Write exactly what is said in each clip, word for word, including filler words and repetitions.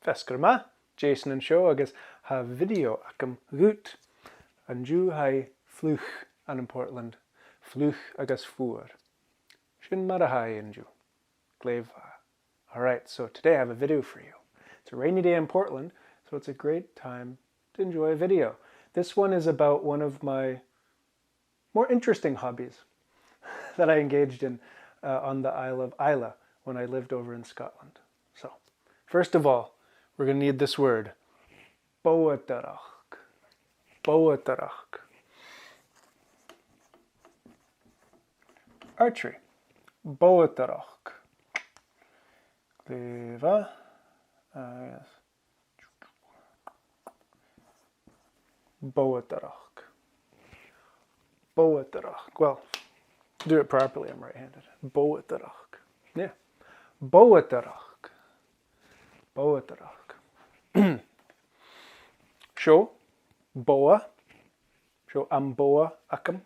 Feasgar math, Jason an seo agus tha video agam dhut. An-diugh tha e fliuch ann am Portland, fliuch agus fuar. Sin mar a tha e an-diugh. Glè mhath. All right, so today I have a video for you. It's a rainy day in Portland, so it's a great time to enjoy a video. This one is about one of my more interesting hobbies that I engaged in uh, on the Isle of Islay when I lived over in Scotland. So, first of all, we're going to need this word. Boghadaireachd. Boghadaireachd. Archery. Boghadaireachd. Glè mhath. Ah, yes. Boghadaireachd. Boghadaireachd. Well, do it properly, I'm right-handed. Boghadaireachd. Yeah. Boghadaireachd. Boghadaireachd. Seo bogha. Seo am bogha agam.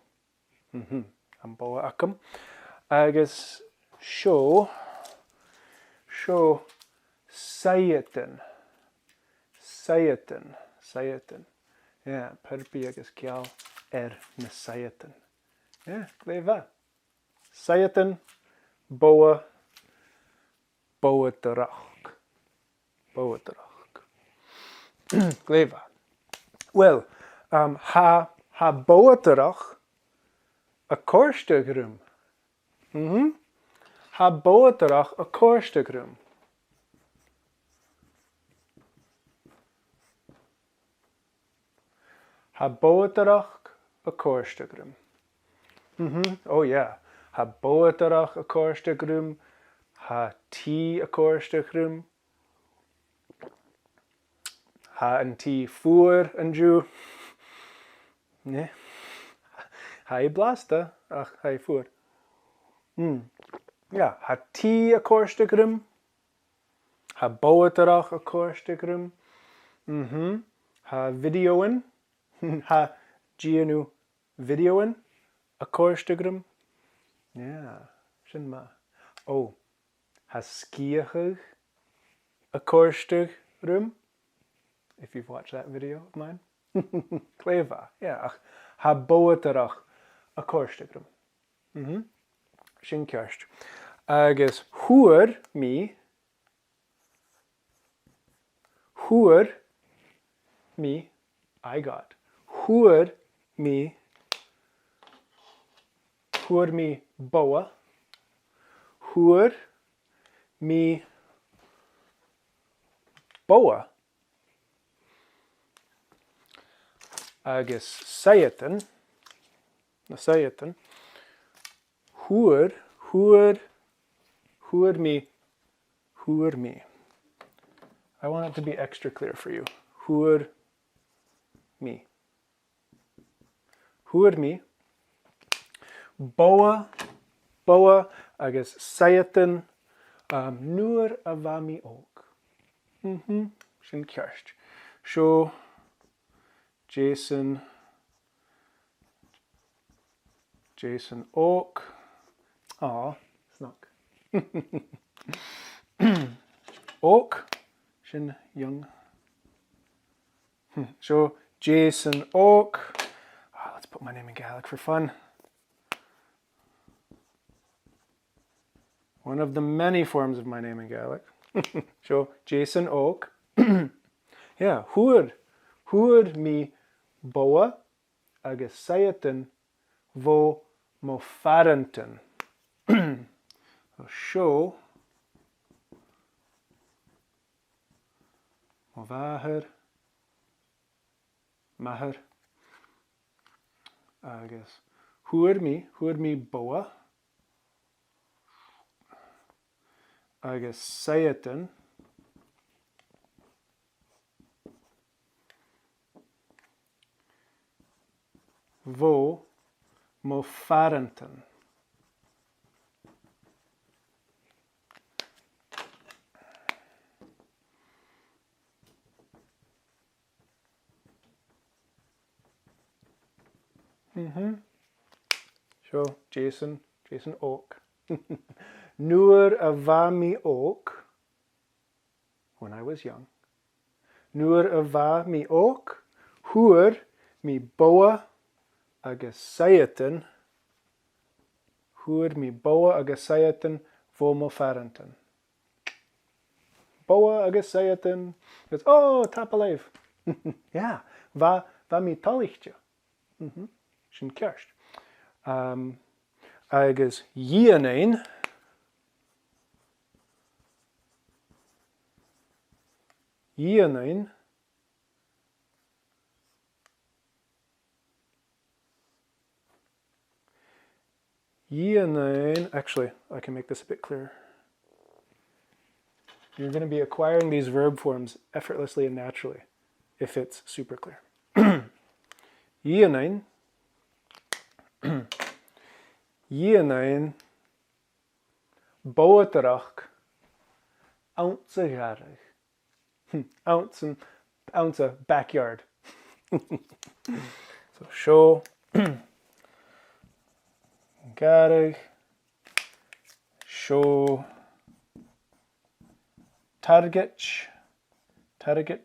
Mhm. Am bogha agam. Agus seo, seo saigheadan. Saigheadan. Saigheadan. Yeah, purpaidh agus geal air na saigheadan. Yeah, glè mhath. Saigheadan, bogha, boghadaireachd. Boghadaireachd. Glè mhath. Well, um, tha, tha boghadaireachd a' còrdadh rium. Mhm. Tha boghadaireachd a' còrdadh rium. Tha boghadaireachd a' còrdadh rium. Mhm. Oh yeah. Tha boghadaireachd a' còrdadh rium. Tha tì a' còrdadh rium. Tha an tì fuar an-diugh. Nè? Tha i blasta, ach tha i fuar. Mm. Yeah, tha tì a' còrdadh rium. Tha boghadaireachd a' còrdadh rium. Mhm. Tha bhideothan. Tha dèanamh bhideothan a' còrdadh rium. Yeah, sin math. Oh, tha sgiathadh a' còrdadh rium. If you've watched that video of mine. Glè mhath, yeah, ach tha boghadaireachd a' còrdadh rium. Mhm. Sin ceart. Agus fhuair mi, fhuair mi, I got, fhuair mi, fhuair mi bogha, fhuair mi bogha. Agus saigheadan, na saigheadan, fhuair, fhuair, fhuair mi, fhuair mi. I want it to be extra clear for you. Fhuair mi. Fhuair mi bogha, bogha agus saigheadan, um, nuair a bha mi òg. Mhm, sin ceart. Seo Jason, Jason òg. Aw, snog. Òg, sin young. Hmm, seo Jason òg. Ah, let's put my name in Gaelic for fun. One of the many forms of my name in Gaelic. Seo Jason òg. Yeah, fhuair, fhuair mi bogha agus saigheadan bho mo phàrantan. Seo mo mhàthair, m' athair, agus fhuair mi, fhuair mi bogha agus saigheadan bho mo phàrantan. Mhm. Seo Jason, Jason òg. Nuair a bha mi òg, when I was young, Nuair a bha mi òg, fhuair mi bogha agus saigheadan, fhuair mi bogha agus saigheadan bho mo phàrantan. Bogha agus saigheadan. Agus, oh, tapadh leibh. Yeah, bha, bha mi toilichte. Mhm. Sin ceart. Um, agus dhèanainn, dhèanainn, dhèanainn, actually, I can make this a bit clearer. You're gonna be acquiring these verb forms effortlessly and naturally if it's super clear. Dhèanainn, dhèanainn boghadaireachd anns a' ghàrradh. Anns an, anns a' backyard. So seo gàrradh, seo targaid, targaid.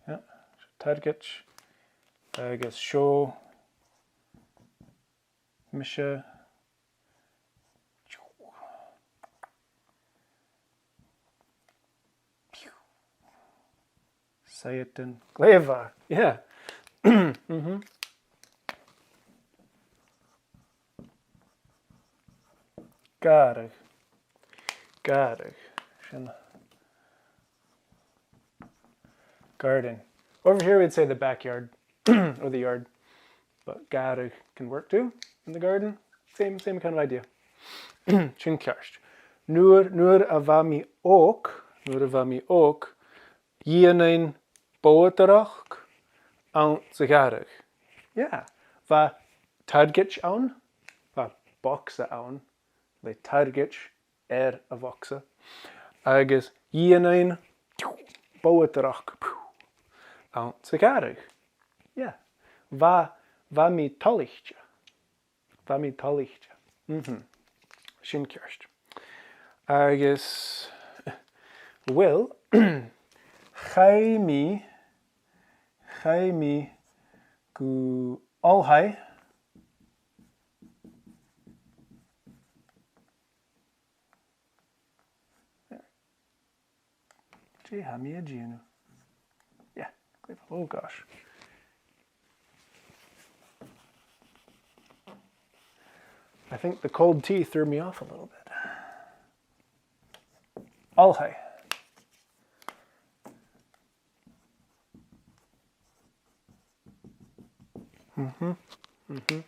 Yeah, targaid. Agus seo mise. Saigheadan. Glè mhath. Yeah. Mhm. Gàrradh. Gàrradh. Sin. Garden. Over here we'd say the backyard or the yard. But gàrradh can work too, in the garden. Same, same kind of idea. Sin ceart. Nuair, nuair a bha mi òg, nuair a bha mi òg, dhèanainn boghadaireachd anns a' ghàrradh. Yeah. Bha targaid ann, bha bogsa ann, le targaid air a' bhogsa. Agus dhèanainn boghadaireachd anns a' ghàrradh. Yeah. Bha, bha mi toilichte. Bha mi toilichte. Mhm. Sin ceart. Agus, well, chaidh mi, chaidh mi gu oilthigh. Dè tha mi a' dèanamh? Yeah, glè mhath. Oh gosh. I think the cold tea threw me off a little bit. Oilthigh. Mhm. Mhm.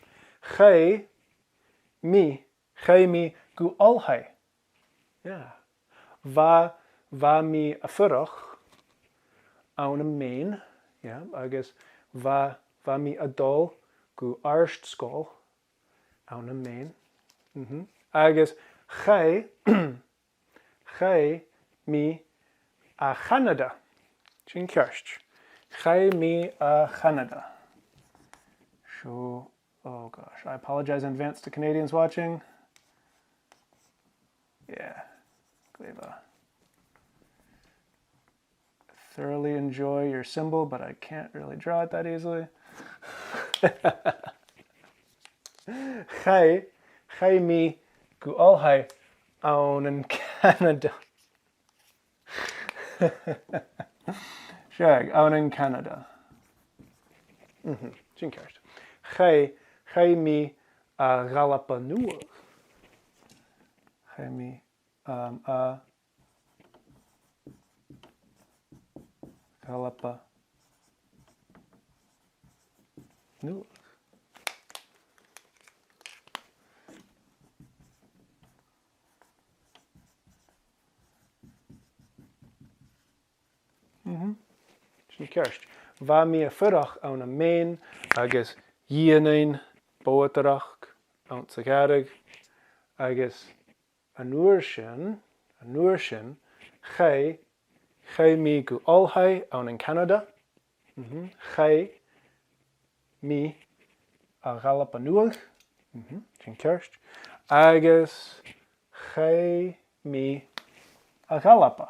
Chaidh mi, chaidh mi gu oilthigh. Yeah. Bha, bha mi a' fuireach ann am Maine, yeah, agus bha, bha mi a' dol gu àrd-sgoil ann am Maine. Mhm. Agus chaidh, chaidh mi a Chanada. Sin ceart. Chaidh mi a Chanada. So, oh gosh, I apologize in advance to Canadians watching. Yeah, glè mhath. Thoroughly enjoy your symbol, but I can't really draw it that easily. Chaidh, chaidh mi gu oilthigh ann an Canada. Seadh, ann an Canada. Mhm, sin ceart. Chaidh, chaidh mi a dh'Alba Nuadh. Chaidh mi, um, a dh'Alba Nuadh. Mhm. Sin ceart. Bha mi a' fuireach ann am Maine agus dhèanainn boghadaireachd anns a' ghàrradh agus an uair sin, an uair sin, chaidh, chaidh mi gu oilthigh ann an Canada. Mhm. Chaidh mi a dh'Alba Nuadh. Mhm. Sin ceart. Agus Chaidh mi a dh'Alba.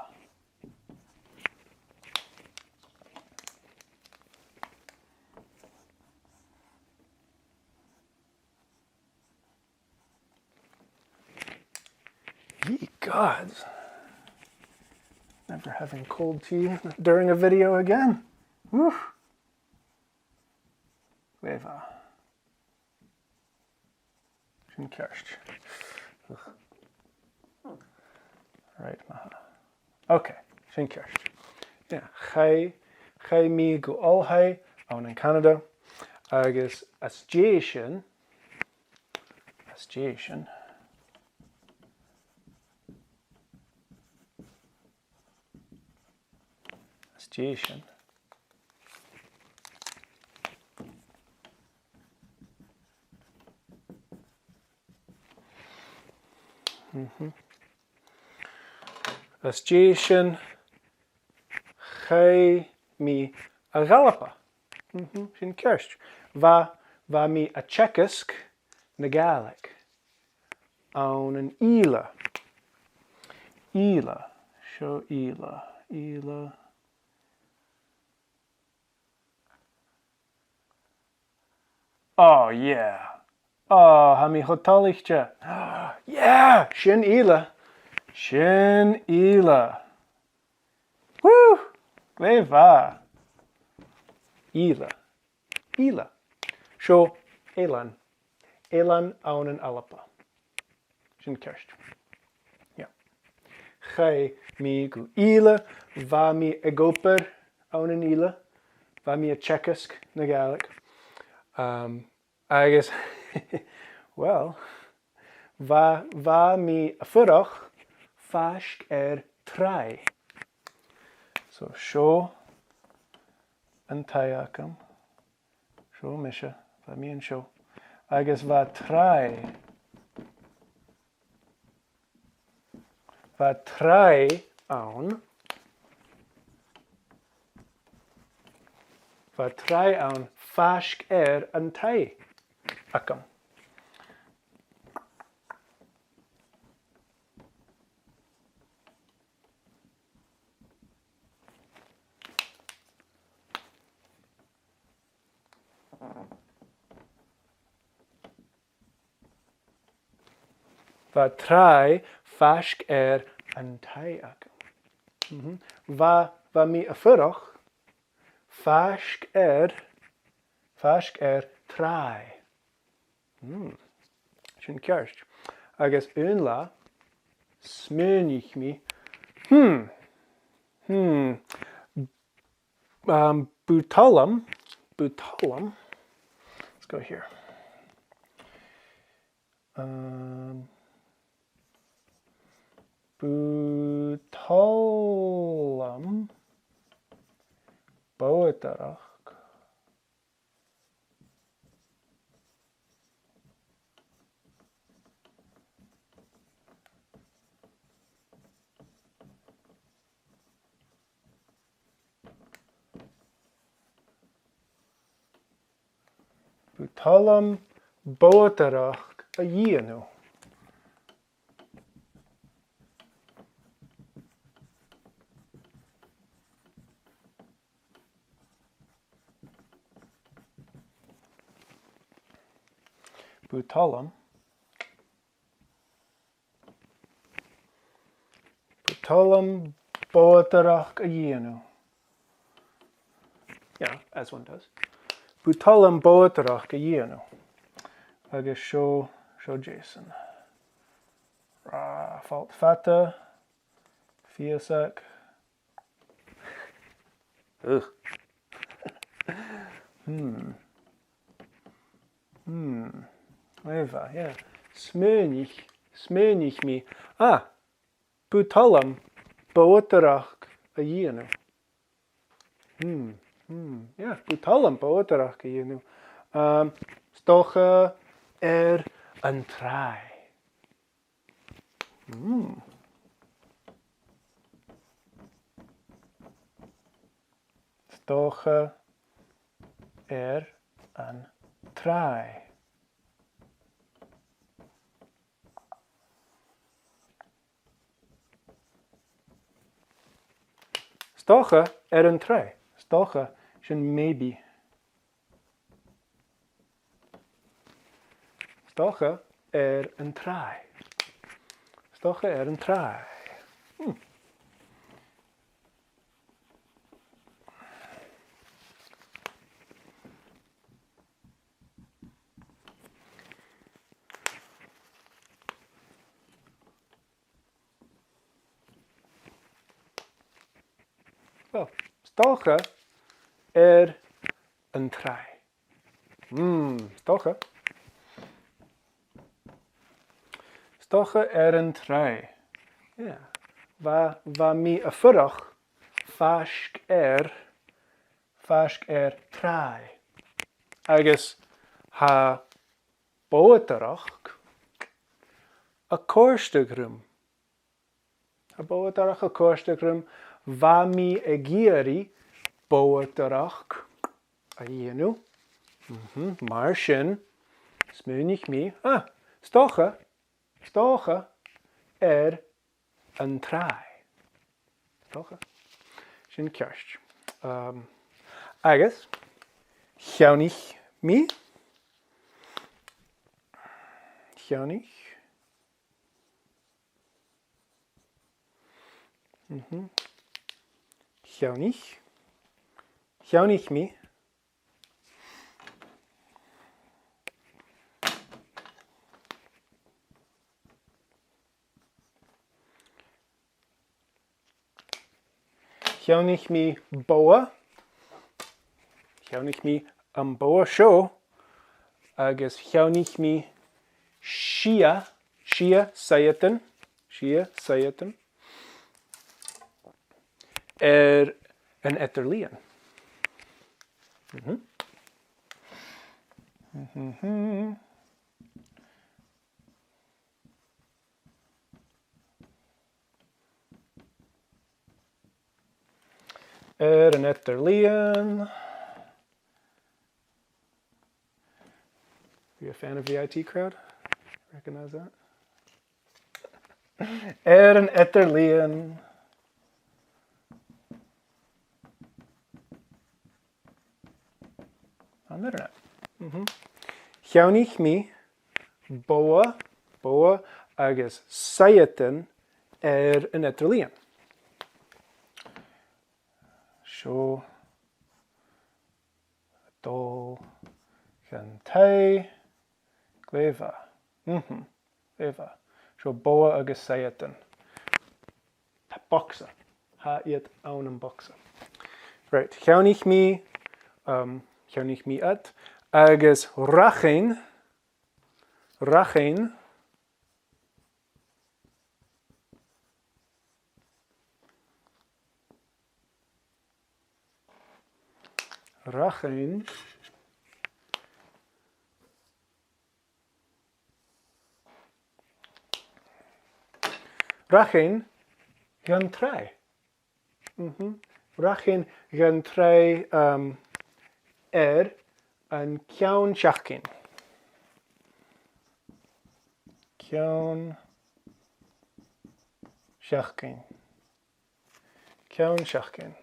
Ye gods. Never having cold tea during a video again. Whew. Glè mhath. Sin ceart. Right, math. Okay, sin ceart. Yeah, chaidh, chaidh mi gu oilthigh ann an Canada, agus às dèidh sin, às dèidh sin, às dèidh sin. Mhm. Às dèidh sin, chaidh mi a dh'Alba. Mhm, sin ceart. Bha, bha mi a' teagasg na Gàidhlig ann an Ìle. Ìle. Seo Ìle. Ìle. Oh, yeah. Oh, tha mi cho toilichte. Yeah, sin Ìle. Sin Ìle. Woo! Glè mhath. Ìle. Ìle. Seo eilean. Eilean ann an Alba. Sin ceart. Yeah. Chaidh mi gu Ìle, bha mi ag obair ann an Ìle, bha mi a' teagasg na Gàidhlig. Um, agus, well, bha, bha mi a' fuireach faisg air tràigh. So, seo an taigh agam. Seo mise, bha mi an seo. Agus bha tràigh, bha tràigh ann, bha tràigh ann faisg air an taigh agam. Bha tràigh faisg air an taigh agam. Mhm. Bha, bha mi a' fuireach faisg air, faisg air tràigh. Hmm. Sin ceart. Agus aon latha, smaoinich mi, hmm, hmm, um, bu toil leam, bu toil leam, let's go here. Um, bu toil leam boghadaireachd Bu toil leam boghadaireachd a dhèanamh. Bu toil leam. Bu toil leam boghadaireachd a dhèanamh. Yeah, as one does. Bu toil leam boghadaireachd a dhèanamh. Agus seo, seo Jason. Rà falt fada, fiasag. Ugh. Hmm. Hmm. Glè mhath, yeah. Smaoinich, smaoinich mi. Ah, bu toil leam boghadaireachd a dhèanamh. Hmm. Hmm. Yeah, bu toil leam boghadaireachd a dhèanamh. Um, 's dòcha air an tràigh. Mm. 'S dòcha air an tràigh. dòcha air an tràigh. 'S dòcha sin maybe. 'S dòcha air an tràigh. 'S dòcha air an tràigh. Hmm. Well, 's dòcha air an tràigh. Mm, 's dòcha. 'S dòcha air an tràigh. Yeah. Bha, bha mi a' fuireach faisg air, faisg air tràigh. Agus tha boghadaireachd a' còrdadh rium. Tha boghadaireachd a' còrdadh rium, bha mi ag iarraidh boghadaireachd a dhèanamh. Mhm, mar sin, smaoinich mi, ah, 's dòcha, 's dòcha air an tràigh. 'S dòcha. Sin ceart. Um, agus, cheannaich mi, cheannaich, Mhm. Cheannaich. Cheannaich mi. Cheannaich mi bogha. Cheannaich mi am bogha seo. Agus cheannaich mi sia, sia saigheadan, sia saigheadan air an eadar-lìon. Mhm. Mhm. Air an eadar-lìon. Are you a fan of the I T Crowd? Recognize that? Air an eadar-lìon. On the internet. Mhm. Cheannaich mi bogha, bogha agus saigheadan air an eadar-lìon. Seo a' dol dhan taigh. Glè mhath. Mhm. Glè mhath. Seo bogha agus saigheadan. Tha bogsa. Tha iad ann am bogsa. Right. Cheannaich mi, um, cheannaich mi iad. Agus rachainn, rachainn, rachainn. Rachainn dhan tràigh. Mhm. Rachainn dhan tràigh, um, air an ceann-seachdain. Ceann-seachdain. Ceann-seachdain.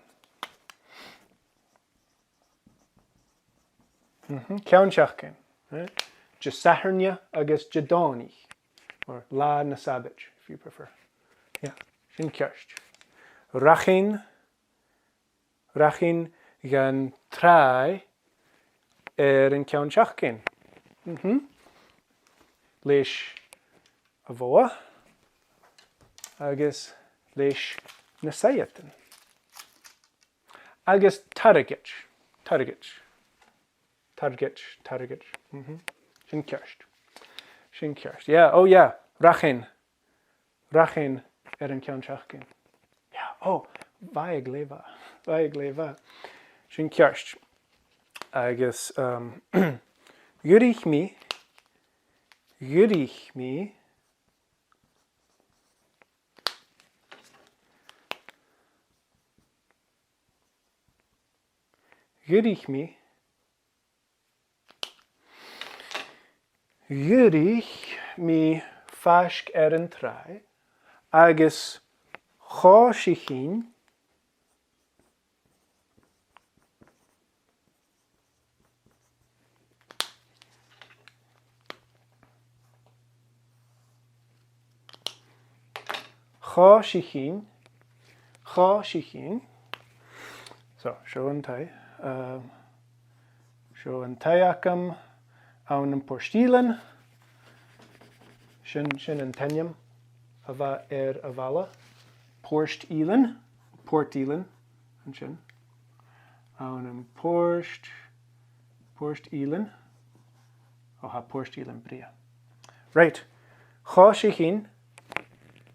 Mhm, ceann-seachdain, right? Disathairne agus Didòmhnaich, or Là na Sàbaid, if you prefer. Yeah, sin ceart. Rachainn, rachainn dhan tràigh air an ceann-seachdain. Mhm. Leis a' bhogha agus leis na saigheadan. Agus targaid, targaid, targaid, targaid. Mhm. Sin ceart. Sin ceart. Yeah, oh yeah, rachainn. Rachainn air an ceann-seachdain. Yeah, oh, bha e glè mhath. Bha e glè mhath. Sin ceart. Agus, um, dh'fhuirich mi, dh'fhuirich mi, dh'fhuirich mi, dh'fhuirich mi faisg air an tràigh agus choisichinn, Choisich sinn, choisich sinn. So, seo an taigh. Um, seo an taigh agam ann am Port Ìlein. Sin, sin an t-ainm a bha air a' bhaile. Port Ìlein, Port Ìlein, an sin. Ann am Port, Port Ìlein. Ò, tha Port Ìlein brèagha. Right. Choisich sinn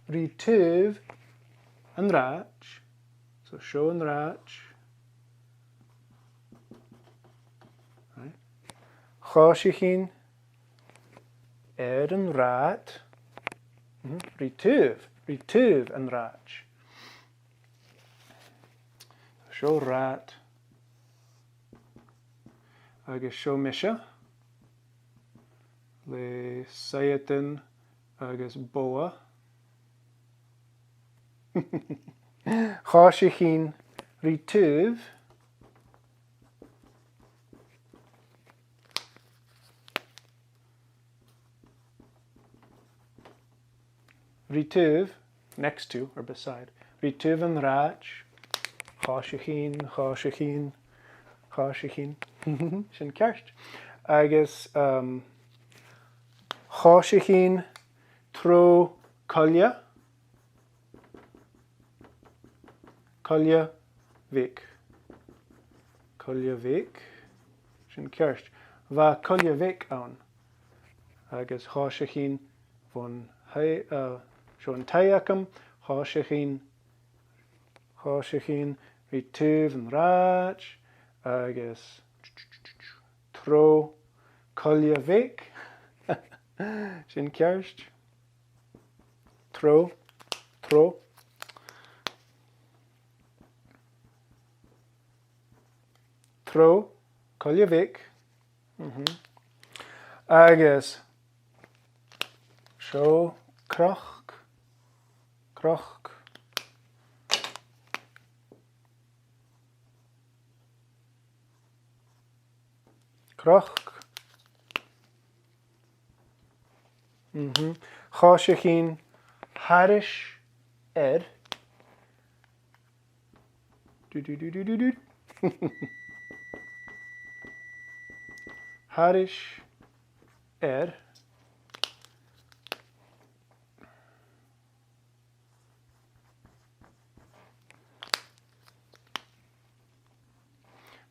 ri taobh an rathaid. So seo an rathaid. Right. Choisich sinn air an rathad. Mhm. Ri taobh, ri taobh an rathaid. Seo rathad. Agus seo mise. Le saigheadan agus bogha. Choisich sinn ri taobh. Ri taobh, next to or beside. Ri taobh an rathaid. Choisich sinn, choisich sinn, choisich sinn. Sin ceart. Agus, um, choisich sinn tro coille. Coille bheag. Coille bheag. Sin ceart. Bha coille bheag ann. Agus choisich sinn bhon taigh, uh, seo an taigh agam, choisich sinn, choisich sinn ri taobh an rathaid, agus tro coille bheag. Sin ceart. Tro, tro. Tro coille bheag. Mhm. Agus seo cnoc, cnoc. Cnoc. Mhm. Choisich sinn thairis air. Du, du, du, du, du, du. Thairis air.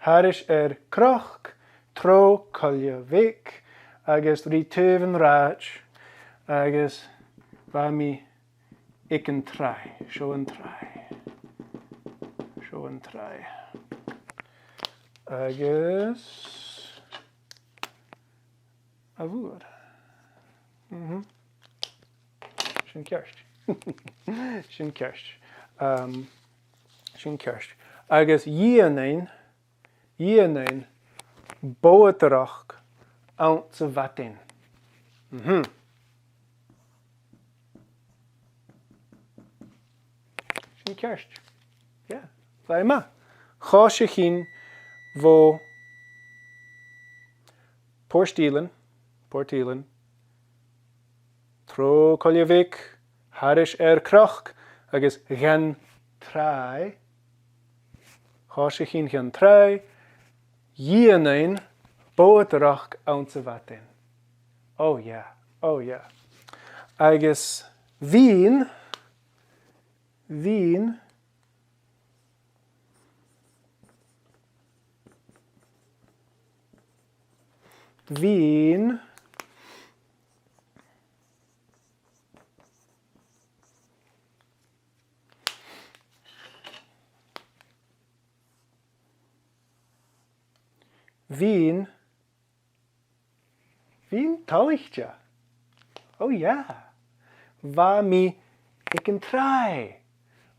Thairis air cnoc, tro coille bheag, agus ri taobh an rathaid, agus bha mi aig an tràigh, seo an tràigh, seo an tràigh. Agus a' bhùrn. Mhm. Sin ceart. Sin ceart. Um, sin ceart. Agus dhèanainn, dhèanainn boghadaireachd anns a' mhadainn. Mhm. Sin ceart. Yeah. Bha e math. Choisich sinn bho Port Ìlein, Port Ìlein, tro coille bheag, thairis air cnoc, agus dhan tràigh. Choisich sinn dhan tràigh, dhèanainn boghadaireachd anns a' mhadainn. Oh yeah, oh yeah. Agus bhithinn, bhithinn, bhithinn, bhithinn, bhithinn toilichte. Oh yeah. Bha mi aig an tràigh.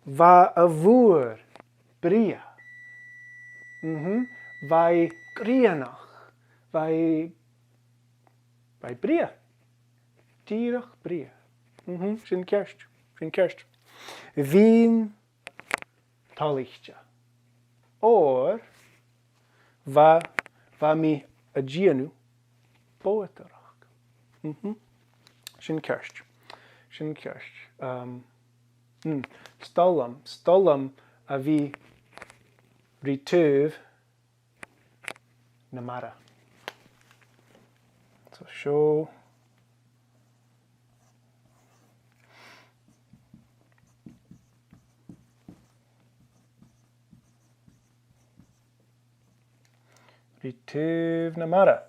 Bha a' mhuir brèagha. Mhm. Bha e grianach. Bha e, bha e brèagha. Dìreach brèagha. Mhm. Sin ceart. Sin ceart. Bhithinn toilichte. Oir bha, bha mi a' dèanamh boghadaireachd. Mhm. Sin ceart. Sin ceart. Um, Mm, 's toil leam, 's toil leam a bhith ri taobh na mara. So seo. Ri taobh na mara.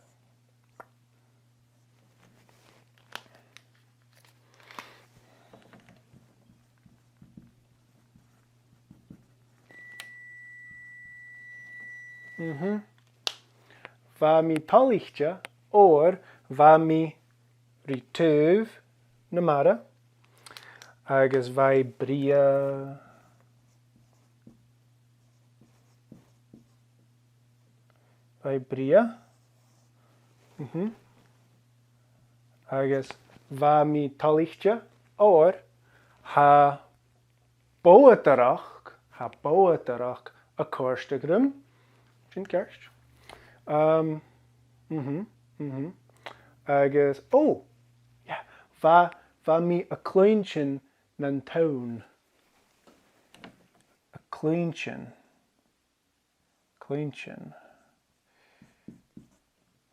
Mhm. Bha mi toilichte, oir bha mi ri taobh na mara, agus bha e brèagha. Bha e brèagha. Mhm. Agus bha mi toilichte, oir tha boghadaireachd, tha boghadaireachd a' còrdadh rium. Sin ceart. Um, mhm, mhm. Agus, oh, yeah, bha, bha mi a' cluinntinn nan tonn. A' cluinntinn. Cluinntinn.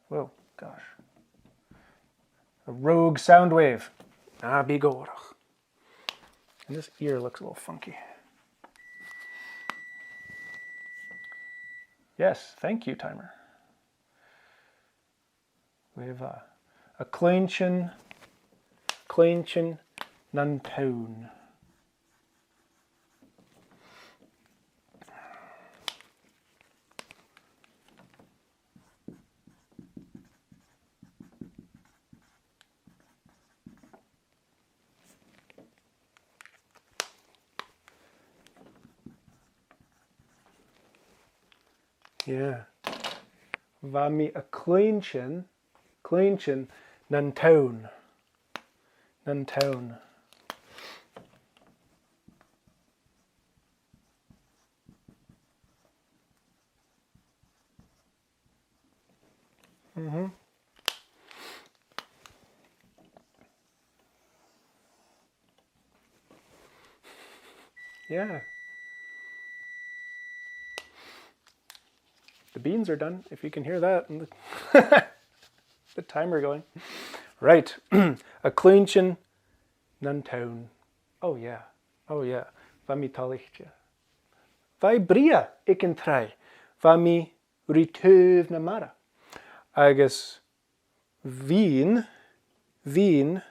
Whoa, gosh. A rogue sound wave. Ah, bi gòrach. And this ear looks a little funky. Yes, thank you, timer. Glè mhath. A' cluinntinn, cluinntinn nan tonn. Yeah. Bha mi a' cluinntinn, cluinntinn nan tonn. Nan tonn. Mm-hmm. Yeah. The beans are done, if you can hear that, and the, the timer going. Right. A' cluinntinn nan tonn. Oh yeah. Oh yeah. Bha mi toilichte. Bha e brèagha aig an tràigh. Bha mi ri taobh na mara. Agus bhithinn, bhithinn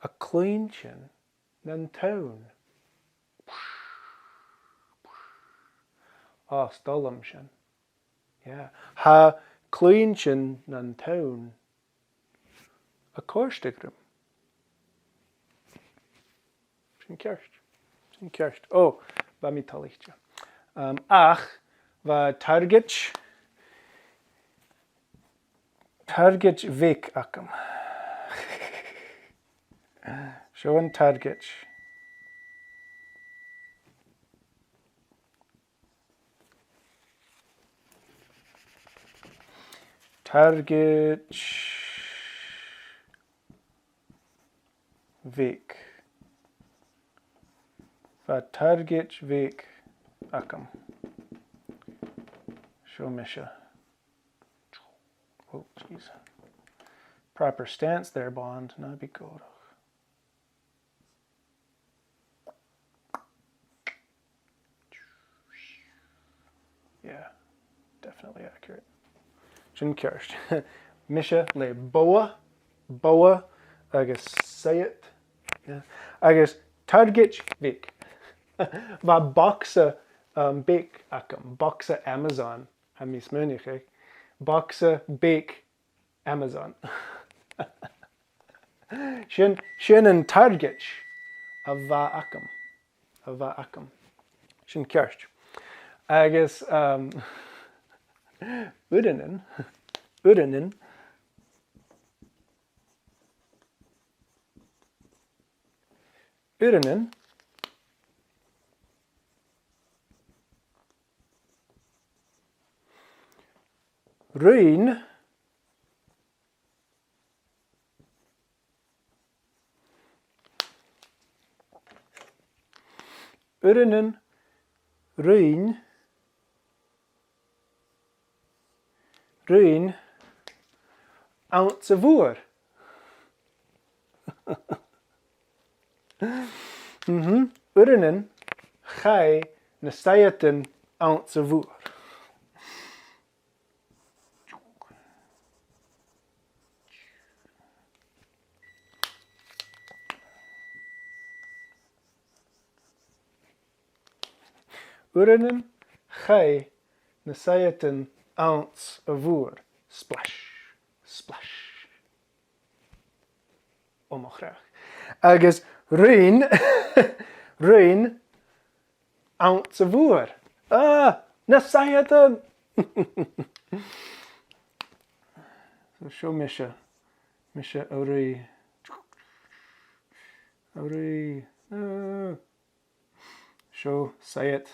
a' cluinntinn nan tonn. Ah, 's toil leam sin. Yeah. Tha cluinntinn nan tonn a' còrdadh rium. Sin ceart. Sin ceart. Oh, bha mi toilichte. Um, ach bha targaid, targaid bheag agam. Seo an targaid. Targaid bheag. Bha targaid bheag agam. Seo mise. Oh, jeez. Proper stance there, Bond. Na bi gòrach. Yeah, definitely accurate. Sin ceart. Mise le bogha, bogha agus saighead. Yeah. Agus targaid bheag. Bha bogsa, um, beag agam, bogsa Amazon, tha mi a' smaoineachadh. Bogsa beag Amazon. Sin, sin an targaid a bha agam. A bha agam. Sin ceart. Agus, um, uaireannan, uaireannan, uaireannan, rinn, 'S Uaireannan, ruinn, ruinn, anns a' mhuir. Mhm. Uaireannan, chaidh na saigheadan anns a' mhuir. Uaireannan, chaidh na saigheadan anns a' mhuir. Splash, splash. Ò mo chreach. Agus ruinn, ruinn, anns a' mhuir. Ah, na saigheadan! So seo mise, mise a' ruith. A' ruith. Ah. Seo saighead.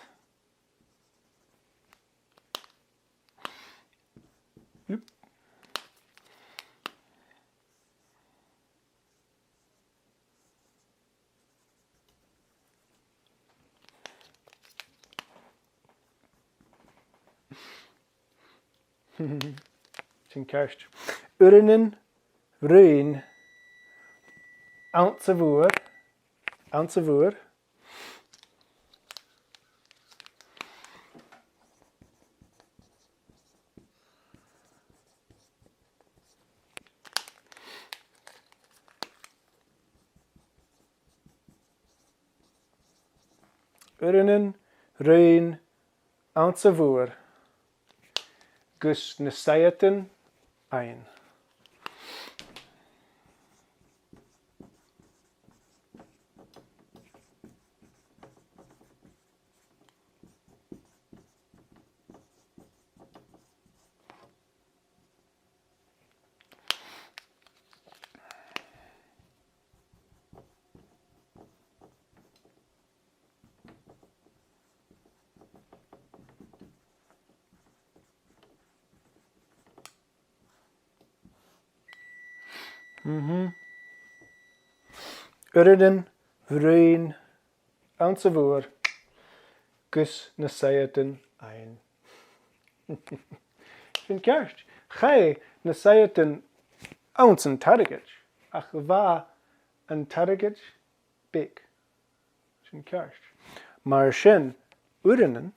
Oop. Sin ceart. Uaireannan, ruinn, anns a' mhuir, anns a' mhuir. Uaireannan, ruinn, anns a' mhuir, gus na saigheadan fhaighinn. Mhm. Uaireannan, ruinn, anns a' mhuir, gus na saigheadan fhaighinn. Sin ceart. Chaidh na saigheadan anns an targaid, ach bha an targaid beag. Sin ceart. Mar sin, uaireannan,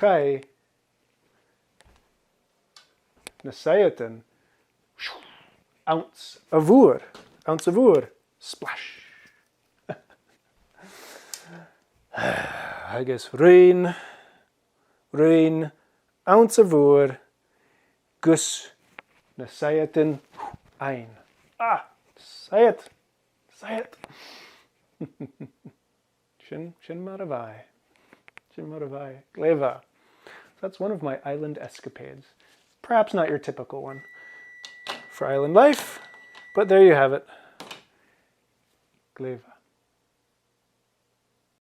chaidh na saigheadan anns a' mhuir, anns a' mhuir, splash. Agus ruinn, ruinn, anns a' mhuir, gus na saigheadan fhaighinn. Ah, saighead, saighead. Sin, sin mar a bha e. Sin mar a bha e. Glè mhath. So that's one of my island escapades. Perhaps not your typical one for island life, but there you have it. Glè mhath.